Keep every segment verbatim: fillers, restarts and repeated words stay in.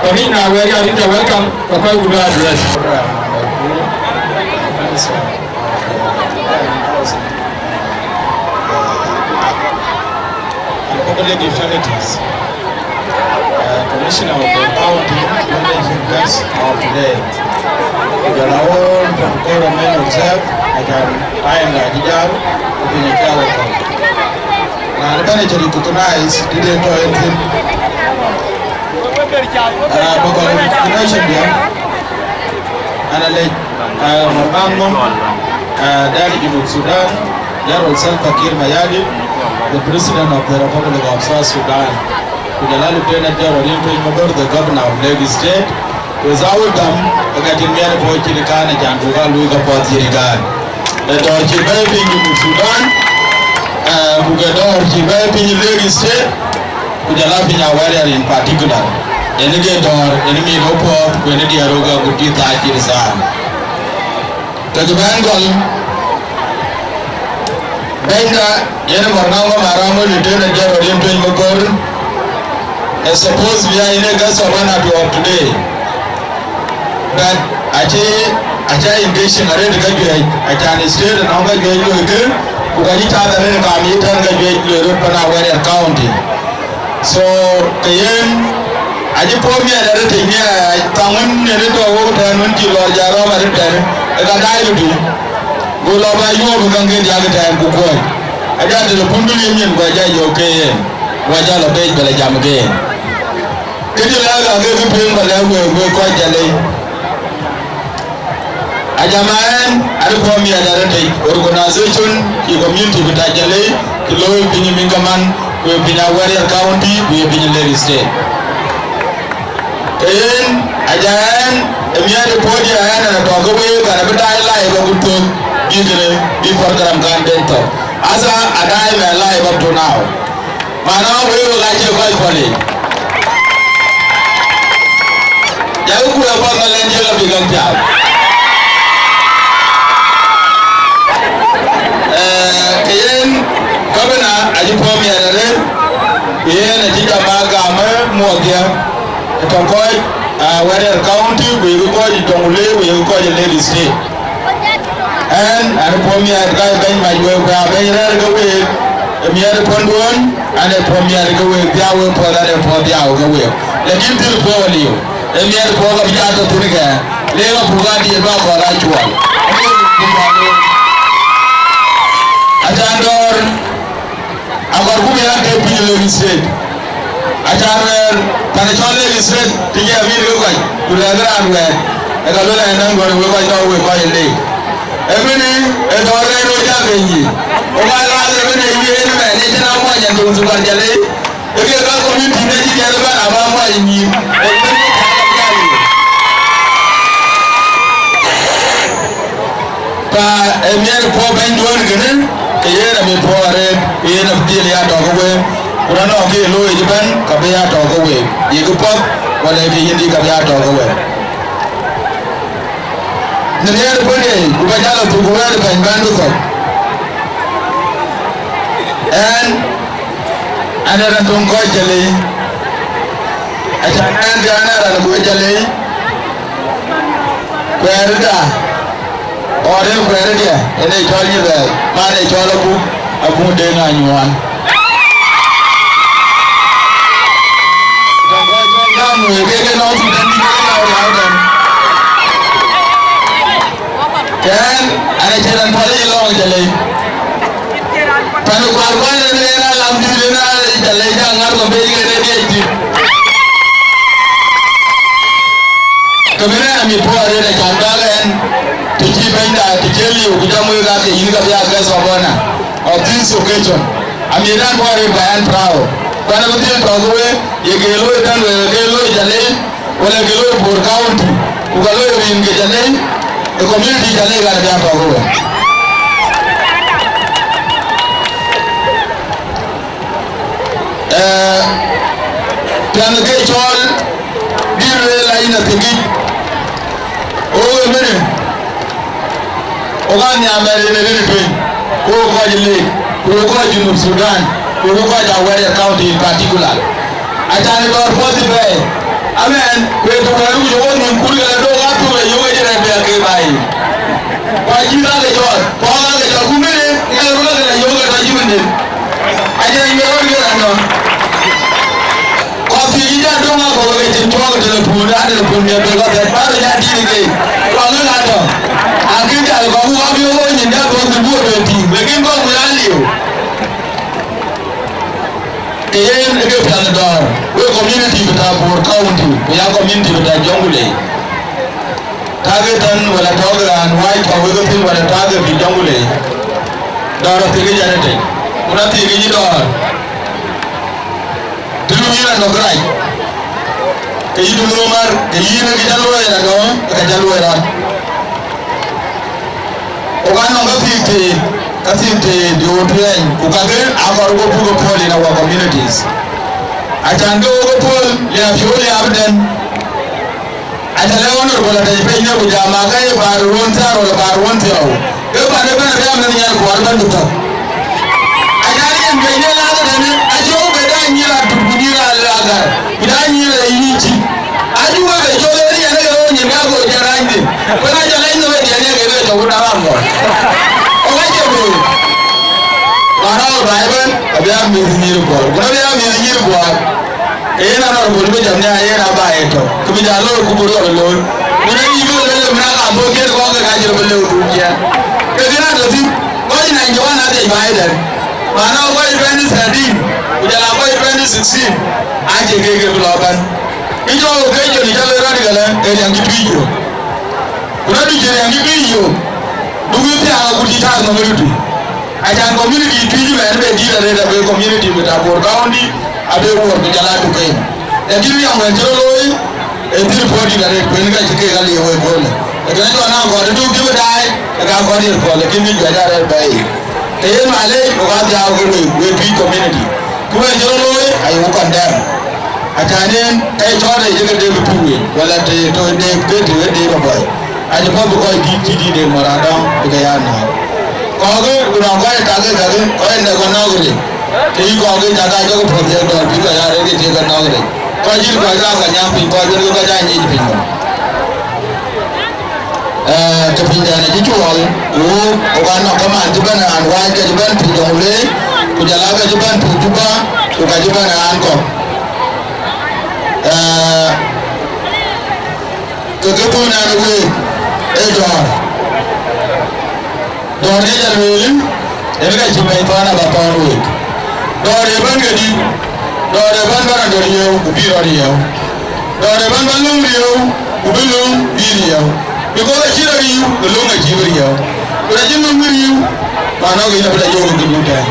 Commissioner, we are welcome. Welcome. Public utilities, uh, Commissioner of the County, Managing Guest of today. Jɔl a all the government observe, acan time da cï jal, ku piny aca wek kɔ̈k. Raan ëbɛ̈n acï recognize, dït en tɔ̈ en thïn. Uh, bï kɔc recognition diɛ̈. Ana lec, uh, Morgan Mom, uh, dɛ̈t Junub Sudan, General Salva Kiir Mayardit, the President of the Republic of South Sudan. Ku jɔl a Lieutenant General Riek Tony Mabor, the Governor of Lake State. Without them, ka cïn miɛt puɔ̈u cït kan, acan buk a lui ka puɔth cït kan. Ee dɔ̈ɔ̈r cï bɛ̈ɛ̈i piny Junub Sudan, eh, ku ke dɔ̈ɔ̈r cï bɛ̈ɛ̈i piny Lake State, ku jɔl a piny Awerial in particular. Yen ke dɔ̈ɔ̈r, yen mit ɣo puɔth, ku yen diɛɛr ɣok agut cï thac cït thaan. Ke cï bɛ̈n gɔl, bɛ̈nyda yen Morgan Mom Arɔm, Lieutenant General Riek Tony Mabor, is supposed to be in a guest of honor to of today. But acï, acä engaging arëët ka juëc, acan state anɔŋ ka juëc loi kë, ku ka cï cath arëët kam yï tɛ̈n ka juëc loi röt pan Awerial County. So, ke yen, acï puɔ̈u miɛt arëët tëc miɛt, thaŋ wën yen ë tɔ̈ wok tɛ̈n wën cï lɔɔr ja rɔ̈m arëët tɛ̈n, ë ka daai lupï. Go lɔ ba yuɔ̈ɔ̈p ë käŋ ke diäk tɛ̈n ku kuɔ̈c. Aja telephone bï liim nyin ku aja yök ke yen, ku aja lɔ pec bɛ lɔ jam ke yen. Këdï lɛ̈k ake kë piŋ ba lɛ̈k wek, wek kɔc Jalei. Ajama ɛn, an puɔ̈u miɛt arëët tëc organization, cï community bï ta Jalei, cï looi piny Mingaman, ku ye piny Awerial County, ku ye piny Lake State. Ke yen, aja ɛn, ë miɛt ë puɔ̈u diɛ̈ ɛn, ɛn atɔ̈ ke week, an abï daai live agut thök, bï kënë, bï program kan ben thök. Asa adaai mɛn live up to now. Mana wek, wek acie kɔc pɔ̈l yic. Jakï kuɛɛr path malɛn cï lɔ bï käŋ pial. Eh, ke yen, governor acï puɔ̈u miɛt arëët, ku yen acï jam a gam ë muɔɔkdiɛ̈, ë tɔ̈ kɔc, ah, Awerial County, ku yekë kɔc ë Jonglei, ku yekë kɔc ë Lake State. Ɛn, an puɔ̈u miɛt ka bɛ̈ny mac wek, ku abɛ̈ny rɛ̈ɛ̈r ke week, ë miɛt puɔ̈nduön, an puɔ̈u miɛt ke week, dhiau wek puɔ̈th, an puɔ̈u dhiau ke week. Lakin dhil puɔ̈u aliu, ë miɛt puɔ̈u ka bï jat tɔ̈ thïn kë, le ka puk adït ba kɔɔr acuɔl. Acan dɔ̈ɔ̈r, akɔɔrku bï ya ke piny Lake State. Acan rɛ̈ɛ̈r, pan cɔl Lake State, të jɛ mïth ke kɔc, ku lɛ̈k raan wɛ̈ɛ̈t, ë ka luel ɛn, nɔŋ duɔ̈n wek kɔc tɔ̈ wek kɔc ë Lake. Ëmënë, ë dɔ̈ɔ̈r rɛ̈ɛ̈r wek cä ke nyïïn. Ku ba lath ëmënë, yen mɛn, ë cïn amuɔny ɛn, thok thukar Jalei. Ë ke ka community në cï jɛn ëbɛ̈n aba muɔny nyïïn. Ë bɛ̈n ke cä ke jal yök. Ka ë miɛt puɔ̈u bɛ̈nyduön kënë, ke yen amit puɔ̈u arëët, ku yen abï dhil ya tɔ̈ ke week, ku rɔt nɔŋ kë looi yic ëbɛ̈n, ka bï ya tɔ̈ ke week, ye kë path, wala kë yïndï ka bï ya tɔ̈ ke week. Në miɛt puɔ̈u yic, ku ba jal a thuk, ku wɛ̈ɛ̈t bɛ̈ny bɛ̈n bï thök. Ɛn, an ee raan töŋ kɔc Jalei, acan ɛn, ke an ee raan kɔc Jalei, kuɛɛrda, ɣɔn en kuɛɛrdiɛ̈, en ee cɔl Nyïbɛ̈ɛ̈i, man ee cɔl Abuk, Abuk Deŋ Anyuɔɔn. Tɔŋ kɔc cɔl gam wek, kek en nɔŋ thuk tɛ̈n, kek en nɔŋ riau tɛ̈n. Kɛn, an acïn raan pɔ̈l yic lɔŋ Jalei. Pan kuar kuan en, en alam dït, en a Jalei ja ŋar kɔm pec, en e diɛc dït. Ke bï rɛ̈ɛ̈r amit puɔ̈u arëët, acan bäk ɛn, të cï bɛ̈nyda, të cï liu, ku jam wek ake yïn ka bï a guest of honor of this occasion. Amit ɛn puɔ̈u arëët ba ɛn proud. Kuan abï dhil tɔ̈ ke wek, ye ke looi tɛ̈n wek, ke looi Jalei, wala ke looi Bor County, ku ka looi rin ke Jalei, ë community Jalei kan bï a tɔ̈ ke we. Eh, piɛth ke cɔl, bï lueel ayïn athikic, o ëmënë, ɣok aa nhiaar mɛt en ë rin ë tueny, ku ɣok kɔc ë Lake, ku ɣok kɔc Junub Sudan, ku ɣok kɔc Awerial County in particular. Acan ë dɔ̈ɔ̈r puɔ̈th cï bɛ̈ɛ̈i, Amen. Ku ë të wɛ̈ɛ̈r ku jɔ wo nhïïm kut, ke la dok athup ë yök ë cï rɛ̈ɛ̈r bï ake baai. Ku acï dhal ke cɔɔl, ku dhal ke cɔɔl, ku ŋiɛ̈në, ŋɛk röt ke la yök ke tɔ cï mïnden. Acïn ŋiɛc röt ke rɛ̈ɛ̈r nɔm. Kɔc thiëc cï jɔ döŋ akɔ̈u ke cïn cuɔɔk ë telepun, aa telepun miɛt bï kɔc thɛɛr, bä röt jɔ tïŋ ke, ku aŋiɛc atɔ̈. Akïn jal kɔ̈u ku abï wo nyin jal duɔ̈k dhil duɔ̈k tëë tïŋ, lakin kɔ̈u ku ya liu. Ke yen ë ke piath dɔ̈ɔ̈r, wek community bï ta Bor County, ku ya community bï ta Jonglei. Tagë tën wala tɔ̈ ke raan wai tɔ̈ wek thïn wala tagë bï Jonglei. Dɔ̈ɔ̈r athik ë jɛn ëtëc, ku na thik ë yï dɔ̈ɔ̈r. Të nu yïn anɔ̈k rac, ke yï dun ŋö mar, ke yïn ë kë ca luɔi ënɔɔnë, ke ca luɔi rɔt. Ku ka nɔŋ ka thik tëët, ka thik tëët ë ɣöt tuɛɛny, ku kakë akɔɔr wo buk ë puɔ̈l in our communities. Acan ke wo ke puɔ̈l liap cï wo liap ëtɛ̈n. Aca lɛ̈k honorable atɛ̈c piny në ku jam aa ke ye baar ruɔ̈n thiäär wala baar ruɔ̈n thiɔ̈u. Ke pan ëbɛ̈n abï a meth nyan kuɔɔr bɛ̈n ku thök. Acan yen bɛ̈ny de lath ëtɛ̈në, acï wo ke da nyïïr atup ku nyïïr agar, ku da nyïïr ë yïc cï. Acï wek ke cɔl ë riɛn ë ke ɣöö nyin ka go jɔ rany thïn. Ku na jɔ lɛc nhom ë diɛn ye ke ke cɔk ku da ram ŋɔ̈ɔ̈r. Ku ka cï bï. Ku na rɔt baai ëbɛ̈n, abï a mïth nyïïr kuɔɔr. Ku na bï a mïth nyïïr kuɔɔr. Ke yen anɔr bol bï jam nhial yen aba etök, ke bï jal loor ku bï rɔt loor. Ku na yï bï lël ëmën aka bɔ̈ kiɛ̈t kɔ̈k ke ka cï rɔt bï lëu tuuc ciɛɛn. Ke kënë atɔ̈ thïn, kɔc ninety one athiec baai tɛ̈n. Mana kɔc twenty thirteen, ku jɔl a kɔc twenty sixteen, acie kek ke bï lɔ bɛ̈n. Kë cɔk occasion cä loi rɔt ëkëlë, ee riɛm cï Tuic yök. Ku rɔt cï riɛm cï Tuic yök, dukï thiaak agut cï tak nɔm ë röt tui. Acan community Tuic mɛn be dït arëët, abe community bï ta Bor County, abe Wor ku jɔl a Duken. Lakin riɛm wën cï rɔt looi, ee dhil puɔ̈u dït arëët, ku yen ka cï kek aliu ë köölë. Lakin acɔl na kɔɔr ë duk cï bï daai, ë ka kɔɔr yen puɔ̈u, lakin bï juëc arëët bɛ̈ɛ̈i. Ke yen malec, ku ka dhiau ke wek, wek Tuic community. Ku wën cï rɔt looi, ayeku condemn. Acan yen, ke cɔɔt ë cï ke dek ë puk wei, wala të tɔ dek ke të ke dek abɔi. Acï puɔ̈th bï kɔc dït cï dït en mɔ̈r adɔ̈ŋ bï ke ya nɔ̈k. Kɔ̈kë, ku nɔŋ kɔc ë tak ë kakë, kɔc ë nɛk kɔc nɔ̈k ril. Ke yï kɔ̈kë cak aa jɔkï puɔ̈th dhiëk dɔ̈ɔ̈r bï kɔc aa rëk ke cï ke nɔ̈k ril. Kɔc cït kɔc aa kɔc nyam piny, kɔc wën ke kɔc aa nyic piny nɔm. Ee, ke pinydɛn acï cuɔl, ku wok, ku ka nɔŋ kamaan cï bɛ̈n raan wääc ke cï bɛ̈n piny Jonglei, ku jɔl aa ke cï bɛ̈n piny Juba, ku ka cï bɛ̈n raan kɔ̈k. Ee, ke ke bɔ̈ nɛn week, ee dɔ̈ɔ̈r. Dɔ̈ɔ̈r ke jɔ lueel, yen ka cï bɛ̈ny thɔ̈n aba thɔ̈n week. Dɔ̈ɔ̈r ë bɛ̈n ke dït, dɔ̈ɔ̈r ë bɛ̈n bä rɔt dɔ̈ɔ̈r yeu, ku bï rɔt yeu. Dɔ̈ɔ̈r ë bɛ̈n bä löŋ rieu, ku bï löŋ bï rieu. Because acï rɔt riu, ke löŋ acï bï rieu. Ku na cï löŋ bï riu, man ɣɔ̈k yen abï la jɔ̈ɔ̈k ke dut tɛ̈ɛ̈n.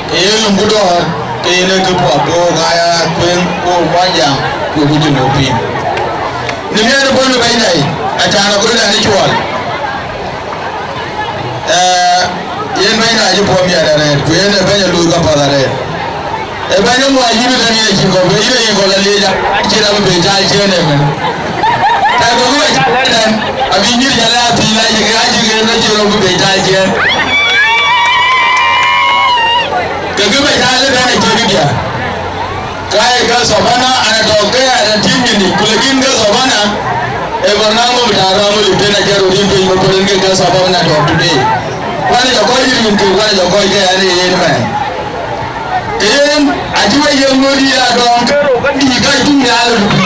Ke ye löŋ ku dɔ̈ɔ̈r, ke yen ee kë puɔth, ku ɣok aa ya tueŋ, ku ɣok muɔnyjäŋ, ku ɣok cïn ɣok piŋ. Në miɛt ë bɔ̈ në bɛ̈ny dai, acan aköl dɛn ë cuɔl. Ee, yen bɛ̈ny na cï puɔ̈u miɛt arëët, ku yen ee bɛ̈ny ë luui kapath arëët. Ee bɛ̈ny ë muɔc yïn tënë yïn acïn kɔ̈u, yïn aye kɔ̈u la leec, acïn abï bei taal ciëën ëmën. Tɛ̈ duɔ̈kï bɛ cal ëtɛ̈n, abï nyïïr jäl ë athïn la yïk, acï ɣet rɔt cï rɔt bï bei taal ciëën. Ke kë bɛ cal ëtɛ̈n acï këdiɛ̈. Ka ye ke Savannah, ana tɔ̈ ke ana tïŋ nyin yic, ku lakin ke Savannah, ee barnamij bï taar ram wël ëtën aca röt yïn piny bï pɛ̈l ke ke Savannah tɔ̈ today. Ku ana jɔ kɔc yïn ke, ku ana jɔ kɔc ke ɛn ee yen mɛn. Ke yen, acï we yiëk ŋööt yï adɔŋ ke rou ke dïït ka cï tuŋ nhial ë lupi.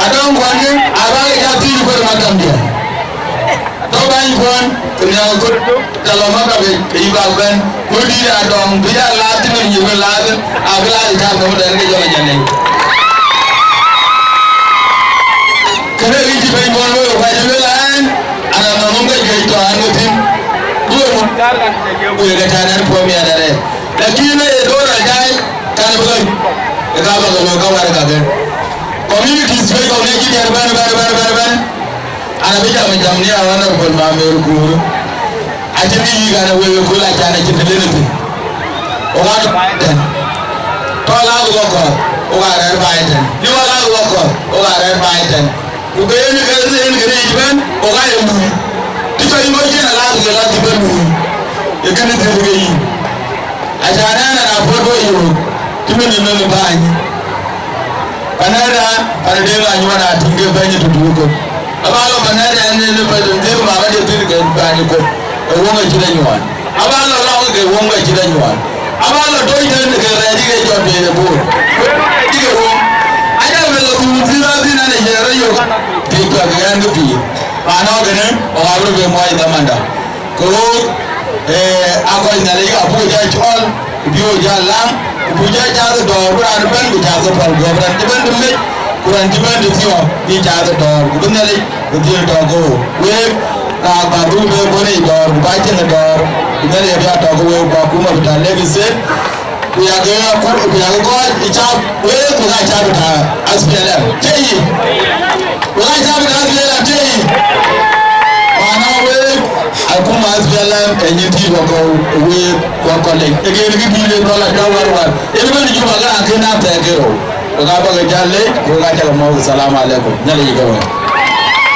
Adɔŋ kuan ke, abä ke ca thiëc kueer maktamdiɛ̈. Tɔ̈ bäny kuɔn, ku nhial kööl tök, tɛ̈ lɔ maktab yic, ke yï bäk bɛ̈n, ku dït adɔŋ, bï ya lath cï mën yï bï lath, abï lath ë cäk nɔm tɛ̈n ke jɔl ë jɛn ë. Kënë kë cï bɛ̈ny kuɔn looi, ku acï lueel an, an anɔŋ nɔm ke juëc tɔ̈ an, ke thïn, duöör muk, ku ye ke tɛ̈n ɛn puɔ̈u miɛt arëët. Lakin ë ye door ajai, kan bï lɔ, ë ka bä ke looi ka wär kakë. Communities juëc kɔ̈k ŋiɛc cï diɛɛr bɛ̈n, bɛ̈n, bɛ̈n, bɛ̈n, bɛ̈n. An abï jam jam në Honorable Mamer Guur. Acïn kë yïk an, wek ë kööl acan acïn të lënë thïn. Wok aa tɔ̈ baai tɛ̈n. Tɔ̈ lath wok kɔ̈th, wok aa rɛ̈ɛ̈r baai tɛ̈n. Liu aa lath wok kɔ̈th, wok aa rɛ̈ɛ̈r baai tɛ̈n. Ku ke yen ke yen kënë yic bɛ̈n, wok aa ye luui. Të cɔl yïn kɔc cïn alath ke lath cï bɛ̈n luui. Ye kënë dhil ke yïn. Acan ɛn an apuɔ̈t wɔ yök. Cïmën ë nɔn bäny. Panɛ̈rda, pan Deŋ Anyuɔɔn aa tïŋ ke bɛ̈ny ë tëtui kɔ̈k. Aba lɔ panɛ̈rda ɛn ë President Dïk Mama de thïn ke bäny kɔ̈k. Ë wöŋ acït anyuɔɔn. Aba lɔ lɔŋ ke wöŋ acït anyuɔɔn. Aba lɔ tɔc tën ke rɛɛc ke jɔt piny ë Bor. Wek rɛɛc ke wöŋ. Aca bɛ lɔ thuur thïn a thïn an ë jɛ rɔt yök. Pïïr piɛth ke ɣɛn ke pïïr. Raan ɔɔk kënë, ɣok abï rɔt bɛ muɔɔc dhamanda. Ke ɣook, ee, aa kɔc Nhialic abuk jɔ cɔl, ku bï ɣo jɔ läŋ, ku buk jɔ cath ë dɔ̈ɔ̈r, bï raan ëbɛ̈n bï cath ke päl guɔ̈p, raan cï bɛ̈n të mec, ku raan cï bɛ̈n të thiɔ̈k, bï cath ë dɔ̈ɔ̈r, ku bï Nhialic bï dhil tɔ̈ ke ɣo. Week, raan bä dhuk bï bɔ̈ në dɔ̈ɔ̈r, ku bä cieŋ ë dɔ̈ɔ̈r, ku Nhialic abï ya tɔ̈ ke week, ku akuma bï tɔ̈ Lakes State. Ku yakë, ku yakë kɔc ë cath, week, ku ka cath ë tɔ̈ S P L M. Cie yic? Ku ka cath ë tɔ̈ S P L M, cie yic? Mana week, akuma S P L M, ë nyin tït wakɔ̈u, week, wakɔ̈u lec. Ë gen kë dïït ë rɔl acä warwar. Yen bɛ̈n Juba ke akën a thɛɛr ke rou. Ku ka bä ke jal lec, ku ka cä ke mɔ̈u. Assalamu alaikum. Nhialic ke wën.